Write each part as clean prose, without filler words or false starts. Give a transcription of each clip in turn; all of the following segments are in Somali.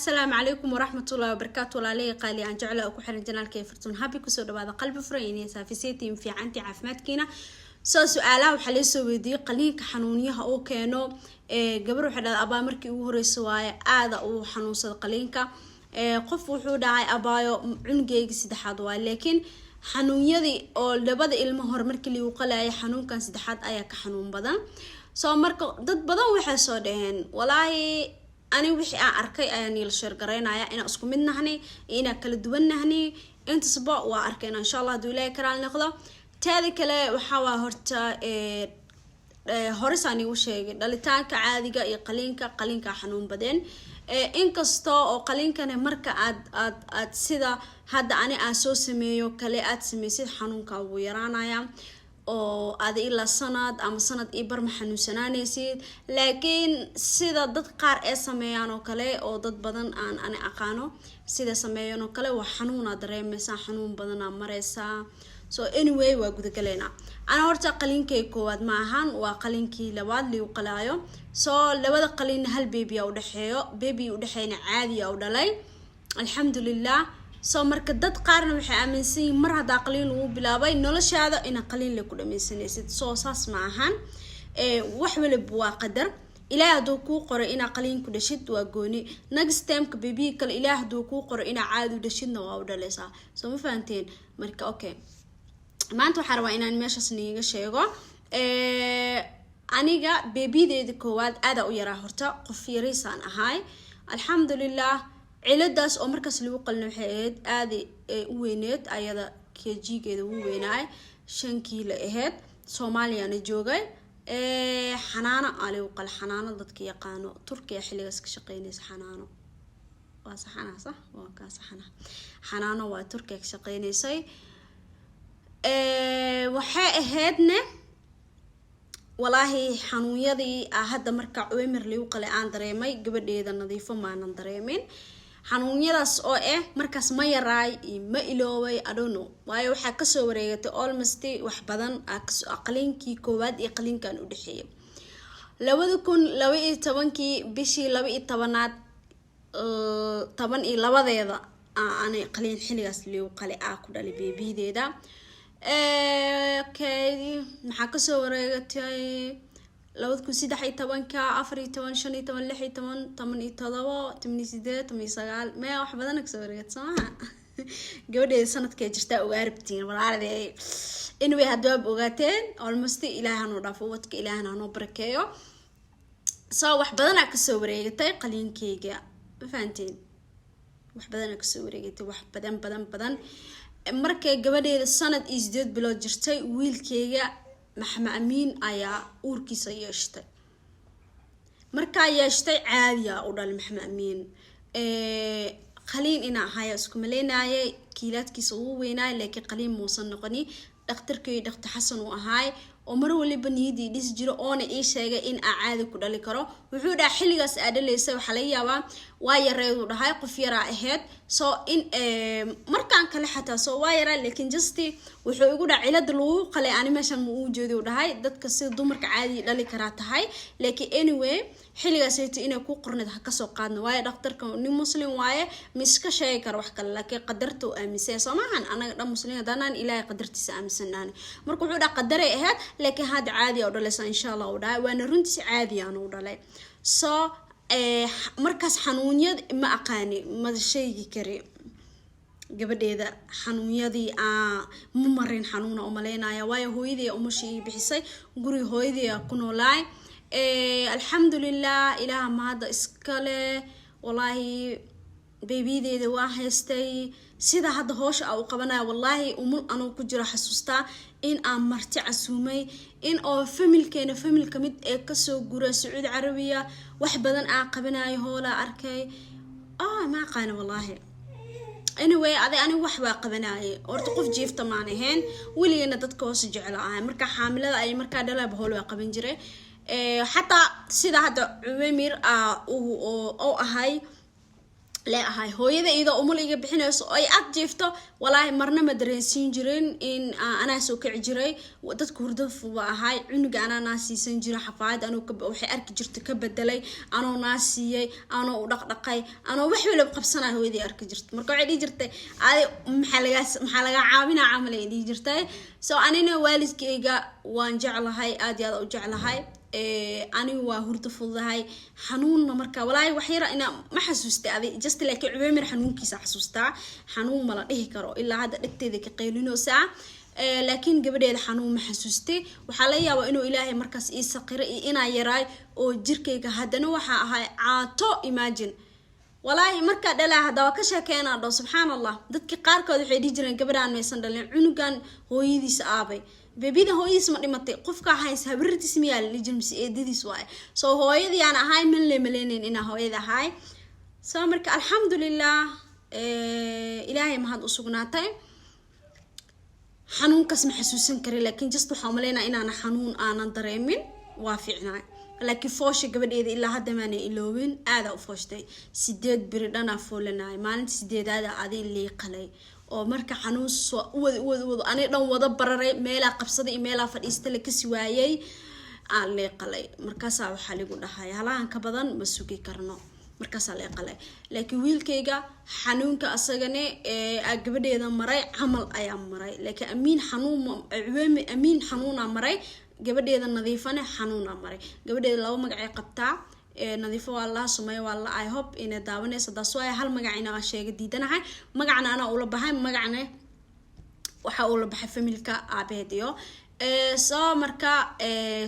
Asalaamu calaykum waraxmatullahi wabarakaatu. Walaalihii qaali aan jecla oo ku xiran channelka Fartuun Habi, kusoo dhawaada qalbi furan inay saafisaytiin fiicantii caafimaadkiina. Soo su-aalaha waxaa laysoo weydiiyey qaliinka xanuunyaha uu keeno. Gabar waxay dhahday: "Abaa, markii ugu horeysa waaye aada uu xanuunsada qaliinka." Qof wuxuu dhahay: "Abaayo, cunugeyga saddexaad waaye, laakiin xanuunyadii oo labada ilmo hore markii lagu qalayay, xanuunkan saddexaad ayaa ka xanuun badan." Soo marka dad badan waxay soo dhaheen, walaahi ani wixii aan arkay ayaan niila share garaynaya, inaan isku mid nahnay iyo inaan kala duwan nahnay intasba waa arkayna, insha Allah, haduu Ilaahay karaal noqdo. Teeda kale waxaa waa horta horesaan igu sheegay, dhalitaanka caadiga iyo qaliinka, qaliinka xanuun badeen, inkasta oo qaliinkana marka aad sida hadda ani aan soo sameeyo kale aad sameysid, xanuunka wuu yaraanaya oo aada ilaa sanad ama sanad iyo bar ma xanuunsanaanaysid. Laakiin sida dad qaar ee sameeyaan oo kale, oo dad badan aan ani aqaano sida sameeyaan oo kale, waa xanuunaa dareemeysaa, xanuun badanaa mareysaa. So anyway, waa gudagaleynaa. Ana horta qaliinkay koowaad ma ahan, waa qaliinkii labaad liu qalaayo. So labada qaliinna hal baby a udhexeeyo, baby udhexeeyna caadiya u dhalay, alxamdulilah. So marka dad qaarna waxay aaminsan yihiin mar haddaa qaliin lagu bilaabay noloshaada ina qaliin le ku dhameysanaysid. So saas ma ahan. Wax waliba waa qadar Ilaah. Hadduu kuu qoro inaa qaliin ku dhashid, waa gooni. Next timeka baby kale, Ilaah hadduu kuu qoro inaa caadi u dhashidna, waa u dhaleysaa. So ma fahanteen? Marka okay, maanta waxaa rabaa inaan meeshaas niiga sheego. Aniga babydeeda koowaad aadaa u yaraa horta, qof yariisaan ahaay, alxamdulilah. Ciladaas oo markaas lagu qalina waxay ahayd aada u weyneed, ayada kg-geeda wuu weynaay, 5 kiilo ahayd. Soomaaliyana joogay, Xanaano aa lagu qala. Xanaano dadka yaqaano, Turkiya xilligaas ka shaqeynaysa. Xanaano waa saxana, sax waa kaa saxana. Xanaano waa Turkiya ka shaqeynaysay. Waxay ahaydne, walaahi, xanuunyadii hadda marka Cuweymir ligu qalay aan dareemay, gabadheeda Nadiifo maanan dareemin xanuunyadaas. Oo ah markaas ma yaraay iyo ma iloobay, adono, waayo waxaa kasoo wareegatay almost wax badan qaliinkii koowaad iyo qaliinkan u dhexeeyay. 2012-kii bishii 12aad 12-deeda aanay qaliin xilligaas ligu qalay aa ku dhalay babydeeda. Okay, maxaa kasoo wareegatay 2013-ka? 14, 15, 16, 17, 18, 19, maya, wax badana kasoo wareegatay, soo maha? Gabadheeda sanadkee jirtaa ogaa rabtiin, walaalade? Anyway, haddaab ogaateen almost. Ilaah hanoo dhaafo wadka, Ilaahna hanoo barakeeyo. So wax badanaa kasoo wareegatay qaliinkeyga, ma fahanteen? Wax badanaa kasoo wareegatay, wax badan badan badan. Markay gabadheeda sanad iyo 8 bilood jirtay, wiilkeyga Maxamed Amiin ayaa uurkiisa yeeshtay. Markaa yeeshtay, caadiya u dhalay Maxamed Amiin. Qaliin inaa ahaya isku maleynaayay, kiilaadkiisa ugu weynaay, laakiin qaliin muusan noqoni. Dhakhtarkii Dhaktar Xasan uu ahaay oo mar waliba niyadii dhisi jiro, oona ii sheegay in aa caadi ku dhali karo. Wuxuu dhahay: "Xilligaas aa dhalaysay waxaa laga yaabaa waa yareeduu dhahay, qof yaraa ahayd." So in markaan kale xataa so waa yaraa, laakiin just wuxuu igu dhahay cilada lagu qalay ani meeshan ma uu jeedi, u dhahay, dadka sida dumarka caadi dhali karaa tahay. Laakiin anyway, xilligaasayta inay ku qorneed ha kasoo qaadno, waayo dhakhtarka nin Muslim waaye, ma iska sheegi karo wax kale, laakiin qadarta uu aaminsan. Soo maahan? Anaga dhan Muslim haddaanaan Ilaahay qadartiisa aaminsanaani. Marka wuxuu dhaha qadaray ahayd, laakiin hadda caadi u dhalaysa, insha Allah, u dhahay. Waana runtiis, caadi aan u dhalay. So markaas xanuunyad ma aqaani, ma sheegi kari. Gabadheeda xanuunyadii ma marin, xanuuna umaleynaya, waayo hooyadii umasha ii bixisay, guriga hooyadii ku noolaay. Alxamdulilah, Ilaaha mahadda iskale. Walaahi, babydeeda waa haystay. Sida hadda hoosha a u qabanaya, wallaahi, umul anuu ku jiro xasuustaa in aan marti casuumay, in oo familkeena famil kamid ee kasoo gura Sacuudi Carabiya, wax badan aan qabanayo, hoolaa arkay. Ma aqaana, wallaahi. Anyway, aday anigu wax waa qabanaaye horta, qof jiifta maan ahayn weligeena, dadka hoose jecla ahay. Marka xaamilada ay markaa dhalaba hool waa qaban jiray. Xataa sida hadda Cuwemir oo ahay Lee ahay hooyada iyadoo umul iga bixinayso oo ay ag jiifto, walaahi marna ma dareensiin jirin in anaa soo kici jiray. Dadka hurdo fuba ahay. Cunuga anaa naa siisan jiray, xafaayad anuu waxay arki jirta ka bedelay, anoo naa siiyey, anoo u dhaqdhaqay, anoo wax waliba qabsanaya hooyadii arki jirta. Marka waxay dhihi jirtay, "Adi maxaa lagaa caawinaa?" camal ay dhihi jirtay. So anina waalidkayga waan jeclahay, aad iyo aad u jeclahay. Anigu waa hurdo fududahay. Xanuunna marka walaahi wax yara ina ma xasuustay adi just, laakiin Cubeymir xanuunkiisa xasuustaa. Xanuun ma la dhihi karo, ilaa hadda dhegteeda ka qaylinoosaa. Laakiin gabadheeda xanuun ma xasuustay. Waxaa laga yaabaa inuu Ilaahay markaas ii saqiro iyo inaa yaraay oo jirkayga haddana waxaa ahay caato. Imagine, walaahi markaa dhalaa hadda waa ka sheekeynaa dho, subxaan Allah, dadki qaarkood waxay dhihi jireen, "Gabadhaan maysan dhalin cunugan, hooyadiisa aabay, beebida hooyadiis ma dhimatay, qofka hays habrirtiis miyaa la dhihi jira mise eedadiis waaye?" So hooyadii aan ahay man le maleynayn inaa hooyada ahay. So marka alxamdulilah, Ilaahay mahad u sugnaatay. Xanuunkaas ma xasuusan karin, laakiin just waxaa umaleynaa inaana xanuun aanan dareemin, waa fiicnaay. Laakiin foosha gabadheeda ilaa hadda maana iloobin. Aadaa u fooshtay, 8 beri dhanaa foolanayay. Maalinta sideedaada adi liiqalay oo marka xanuun soo uwad uwad uwad ani dhan wada bararay, meelaa qabsaday iyo meelaa fadhiista la kasi waayay aan liiqalay. Markaasaa waxaa ligu dhahay, "Halahan ka badan ma sugi karno." Markaasaa liiqalay. Laakiin wiilkayga xanuunka asagane gabadheeda maray camal ayaa maray, laakiin Amiin xanuun, Amiin xanuunaa maray, gabadheeda Nadiifane xanuunaa maray. Gabadheeda laba magacay qabtaa, Nadiifo waa laha, Sumeyo waa la. I hope inay daawanayso. Taas waaya hal magac ina sheega diidanahay. Magacna anaa ula baxay, magacna waxa ula baxay familka aabeed iyo. So marka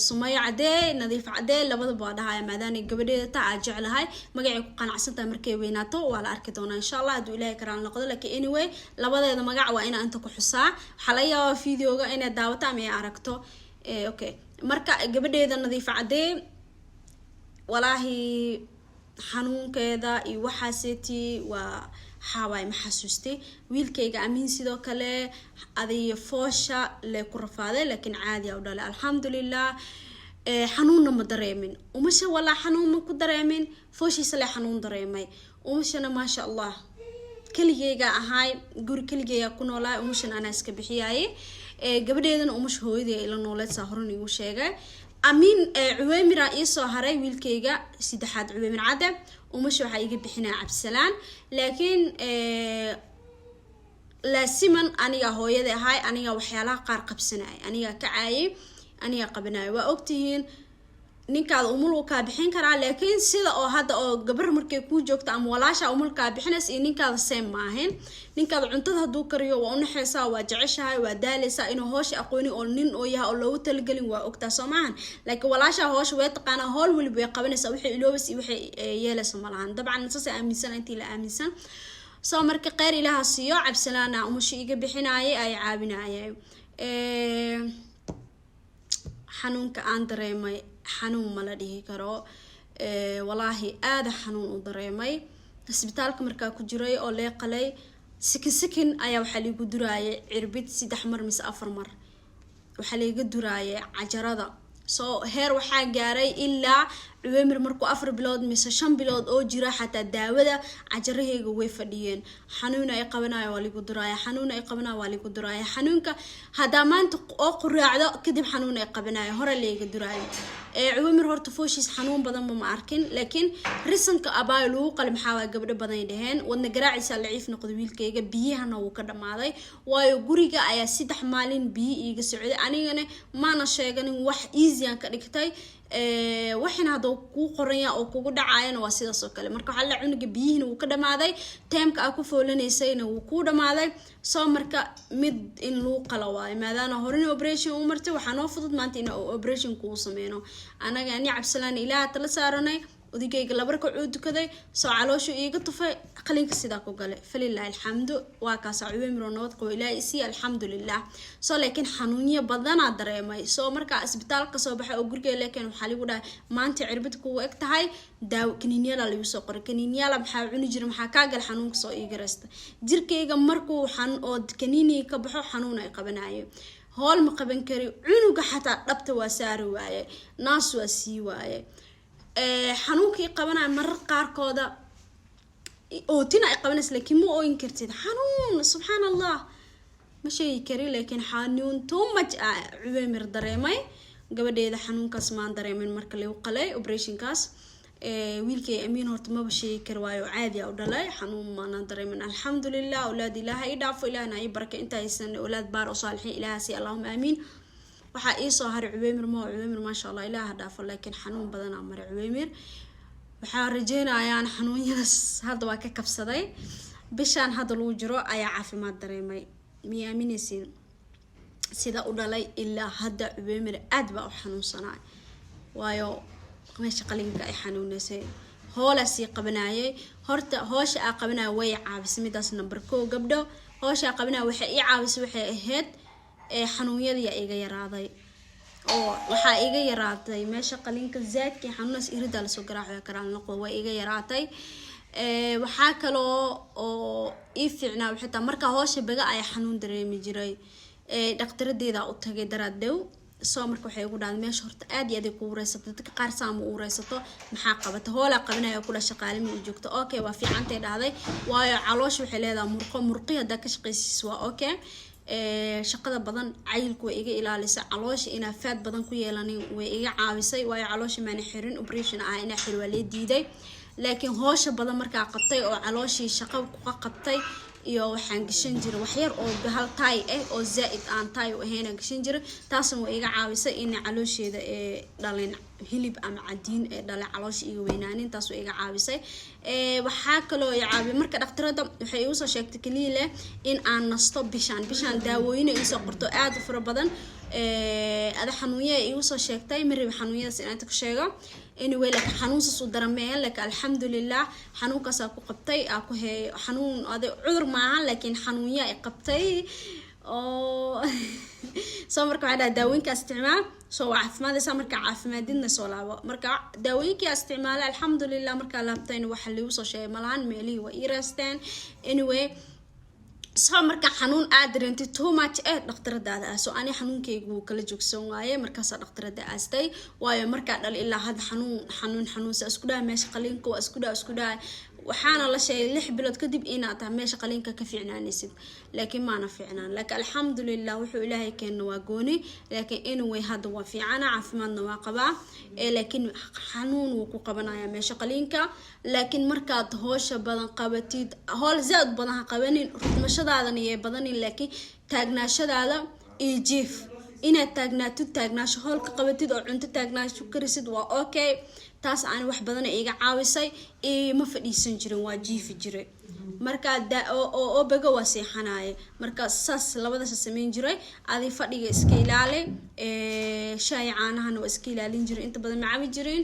Sumayo Cadee, Nadiif Cadee, labadaba waa dhahaya, maadaama gabadheeda taa aad jeclahay, magacay ku qanacsan tahay. Markay weynaato waa la arki doonaa, insha Allah, hadduu Ilaahay karaan noqdo. Laakiin anyway, labadeeda magac waa inaa inta ku xusaa. Waxaa laga yaabaa videoga inay daawato ama ay aragto. Okay, marka gabadheeda Nadiif Cadee, walaahi xanuunkeeda iyo waxaaseeti waa xaawaay ma xasuustay. Wiilkayga Amiin sidoo kale aday foosha lee ku rafaaday, laakiin caadi a u dhalay, alxamdulilah. Xanuunna ma dareemin umasha, walaa xanuun ma ku dareemin. Fooshiisa lee xanuun dareemay. Umashana maasha Allah, keligeyga ahaay, guri keligeyga ku noolaay, umashan anaa iska bixiyaaye. Gabadheedana umasha hooyadii ila nooleed, saa horan igu sheegay. Amiin Cuweymira iisoo haray, wiilkayga saddexaad, Cuweymir Cadde. Umasha waxaa iga bixinaya Cabdisalaan, laakiin laasiman aniga hooyada ahay, aniga waxyaalaha qaar qabsanaya, aniga kacaayay, aniga qabanaya. Waa ogtihiin, ninkaada umul uu kaa bixin karaa, laakiin sida oo hadda oo gabar markay kuu joogto ama walaasha umul kaa bixinaysa iyo ninkaada same maahayn. Ninkaada cuntada hadduu kariyo waa unaxaysaa, waa jeceshahay, waa daaleysaa. Inuu hoosha aqooni oo nin oo yahay oo loogu talagelin waa ogtaa, soo maahan? Laakiin walaasha hoosha way taqaanaa, hool weliba way qabanaysaa, waxay iloobaysa iyo waxay yeelaysa malahan. Dabcan saasay aaminsan intii la aaminsan. So marka kheyr Ilaaha siiyo, Cabsalaana umusha iga bixinaayay, ay caawinayay. Xanuunka aan dareemay xanuun ma la dhihi karo, walaahi aada xanuun u dareemay. Isbitaalka markaa ku jiray oo lee qalay, sikin sikin ayaa waxaa liigu duraayay cirbid, 3 mar mise 4 mar waxaa liiga duraayay cajarada. So heer waxaa gaaray ilaa Cuweymir markuu 4 bilood mise 5 bilood oo jira, xataa daawada cajaraheyga way fadhiyeen. Xanuuna ay qabanayo waa ligu duraaya, xanuuna ay qabanayo waa ligu duraaya. Xanuunka haddaa maanta oo quraacdo kadib xanuun ay qabanayo, hore layga duraayo. Cuweymir horta fooshiis xanuun badanba ma arkin, laakiin reasonka abaayo lagu qali maxaa waay, gabdho badan dhaheen, wadna garaaciisa laciif noqday wiilkayga, biyahana wuu ka dhamaaday, waayo guriga ayaa 3 maalin biyo iiga socday. Anigana maana sheeganin, wax easy aan ka dhigtay. Waxina hadduu kuu qoranya oo kugu dhacayana waa sidaas oo kale. Marka waxaa la cunuga biyihina wuu ka dhamaaday, timeka aa ku foolanaysayna wuu kuu dhamaaday. Soo marka mid in lagu qala waayo, maadaama horena operation u martay, waxaa noo fudud maanta in operation kuu sameyno. Anaga ani Cabsalaan Ilaaha tala saaranay. Odigayga laba rakac uu dukaday, soo calooshu iiga tufay, qalinka sidaa ku galay. Falilahi alxamdu, waa kaasa Cuweymiro nabad qabo Ilaahay isii, alxamdulilah. So laakiin xanuunyo badanaa dareemay. So markaa isbitaal kasoo baxay oo guriga leeken, waxaa ligu dhahay, "Maanta cirbid kugu eg tahay, daawo kaniinyaala lagu soo qoray." Kaniinyaala maxaa cuni jira? Maxaa kaa gal xanuunka soo iigaraysta jirkayga? Markuu xan oo kaniiniga ka baxo xanuun ay qabanayo, hool ma qaban kari. Cunuga xataa dhabta waa saari waaye, naas waa sii waaye, xanuunkii qabanaya marar qaarkooda. Ootina ay qabanaysa, laakiin ma ooyin kartid. Xanuun, subxaan Allah, ma sheegi kari, laakiin xanuun too much ah Cubeymir dareemay. Gabadheeda xanuunkaas maan dareemin marka lagu qalay operationkaas. Wiilkay Amiin horta maba sheegi kari, waayo caadi a u dhalay, xanuun maanaan dareemin, alxamdulilah. Awlaad Ilaaha ii dhaafo, Ilaahna ii baraka. Inta haysan awlaad baar oo saalixiin Ilaaha si, allahuma aamiin. Waxaa iisoo haray Cubeymir. Ma Cubeymir, maasha Allah, Ilaaha dhaafo, laakiin xanuun badanaa maray Cubeymir. Waxaa rajeynayaan xanuunyadaas hadda waa ka kabsaday. Bishaan hadda lagu jiro ayaa caafimaad dareemay. Miya aaminaysiin? Sida u dhalay ilaa hadda Cubeymir aad baa u xanuunsanaa, waayo meesha qalinka ay xanuuneysay. Hoolaa sii qabanayay. Horta hoosha aa qabanaya way caawisay midaas, number 1. Gabdho, hoosha aa qabanaya waxay ii caawisay, waxay ahayd xanuunyadii iga yaraaday, oo waxaa iga yaraatay meesha qalinka zaadkii xanuunaas. Iridaa lasoo garaacayo karaal noqdo, way iga yaraatay. Waxaa kaloo oo ii fiicnaa xitaa markaa hoosha baga ayaa xanuun dareemi jiray. Dhaqtaradeeda u tagay daraad dhow. Soo marka waxay ugu dhahday, meesha horta aad iyo aad ay ku ureysato, dadka qaar saama u ureysato, maxaa qabata? Hoolaa qabanaya kudha, shaqaalimi u joogto. Okay, waa fiicantay dhahday, waayo caloosha waxay leedahay murqo. Murqi haddaa ka shaqaysiis waa okay. Shaqada badan cayilku way iga ilaalisay, caloosha inaa faad badan ku yeelanin way iga caawisay, waayo caloosha maana xirin, operation ah inaa xir waa lee diiday. Laakiin hoosha badan markaa qabtay oo calooshii shaqo kuga qabtay iyo waxaan gashan jiray waxyar oo hal taay ah oo zaa-id aan taay u ahayn aan gashan jiray. Taasna way iga caawisay in caloosheeda ee dhalin hilib ama cadiin ee dhalin, caloosha iga weynaanin. Taas way iga caawisay. Waxaa kaloo i caawiya marka dhaktarada waxay igu soo sheegtay kaliya leh in aan nasto bishaan. Bishaan daawooyin iisoo qorto aad u fara badan, ada xanuunya igu soo sheegtay. Ma rabi xanuunyadaas inaan inta ku sheego. Anyway, laakiin xanuunsaas u darameen, laakiin alxamdulilah xanuunkaasaa ku qabtay aa ku heey. Xanuun ade cudur maahan, laakiin xanuunya ay qabtay oo soo marka waxaa dhahay daawooyinkaa isticmaal, soo waa caafimaadaysaa. Marka caafimaadidna soo laabo. Marka daawooyinkii isticmaala, alxamdulilah, markaa laabtayna waxa liigu soo sheegay malahan, meelihii waa ii raasteen. Anyway, soo marka xanuun aad dareentay too much dhakhtaradaada ah. So ani xanuunkaygu wuu kala joogsan waaye markaasaa dhakhtarada aastay, waayo markaa dhal ilaa hadda xanuun, xanuun, xanuun sa isku dhaha meesha qaliinka waa isku dhaha, isku dhaha. Waxaana la sheegay 6 bilood kadib inaad tahay meesha qaliinka ka fiicnaanaysid, laakiin maana fiicnaan. Laakiin alxamdulilah, wuxuu Ilaahay keena waa gooni. Laakiin anyway, hadda waa fiicana, caafimaadna waa qabaa, laakiin xanuun wuu ku qabanaya meesha qaliinka. Laakiin markaad hoosha badan qabatid, hool zaaid badan ha qabanin, rugmashadaadana yay badanin, laakiin taagnaashadaada iyo jiif inaad taagnaatid, taagnaasho hool ka qabatid oo cunto taagnaasho karisid waa okay. Taas aan wax badana iga caawisay. Ma fadhiisan jirin, waa jiifi jiray. Marka oo baga waa seexanaaye. Marka saas labadaas sameyn jiray. Adi fadhiga iska ilaali, shaay caanahana waa iska ilaalin jiray, inta badan ma cabi jirin.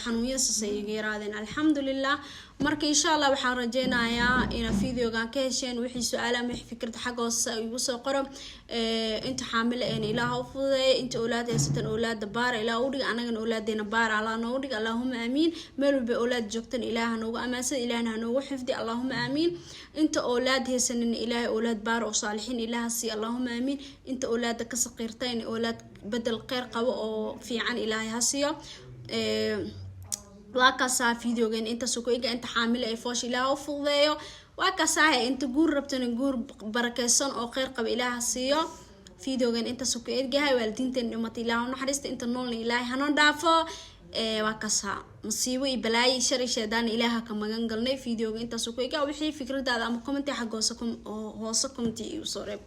Xanuunyada saasay iga yaraadeen, alxamdulilah. Marka insha Allah waxaan rajeynayaa inaad videogan ka hesheen. Wixii su-aala ama wixii fikrad xagga hoose igu soo qoro. Inta xaamilo een Ilaah u fududeeya, inta awlaad haysatan awlaada baara Ilaah u dhig, anagana awlaadeena baara Allah noogu dhig, allahuma aamiin. Meel walba awlaad joogtan Ilaah noogu amaansada, Ilaahna ha noogu xifdi, allahuma aamiin. Inta awlaad haysanin Ilaahay awlaad baara oo saalixiin Ilaah sii, allahuma aamiin. Inta awlaada ka saqiirtayna awlaad bedel kheyr qabo oo fiican Ilaahay ha siiyo. Waa kaasaa videogan intaasoo ku ega. Inta xaamilo ay foosha Ilaah u fududeeyo, waa kaasaha. Inta guur rabtana guur barakeysan oo kheyr qaba Ilaah siiyo. Videogan intaasoo ku egyahay. Waalidiinteen dhimatay Ilaah u naxariista, inta noolna Ilaahay hanoo dhaafo. Waa kaasaa. Masiibo iyo balaayo iyo shar iyo shaydaan Ilaaha ka magan galnay. Videoga intaasoo ku ega. Wixii fikradaada ama commenti xagga hoose, hoose commenti igu soo reeb.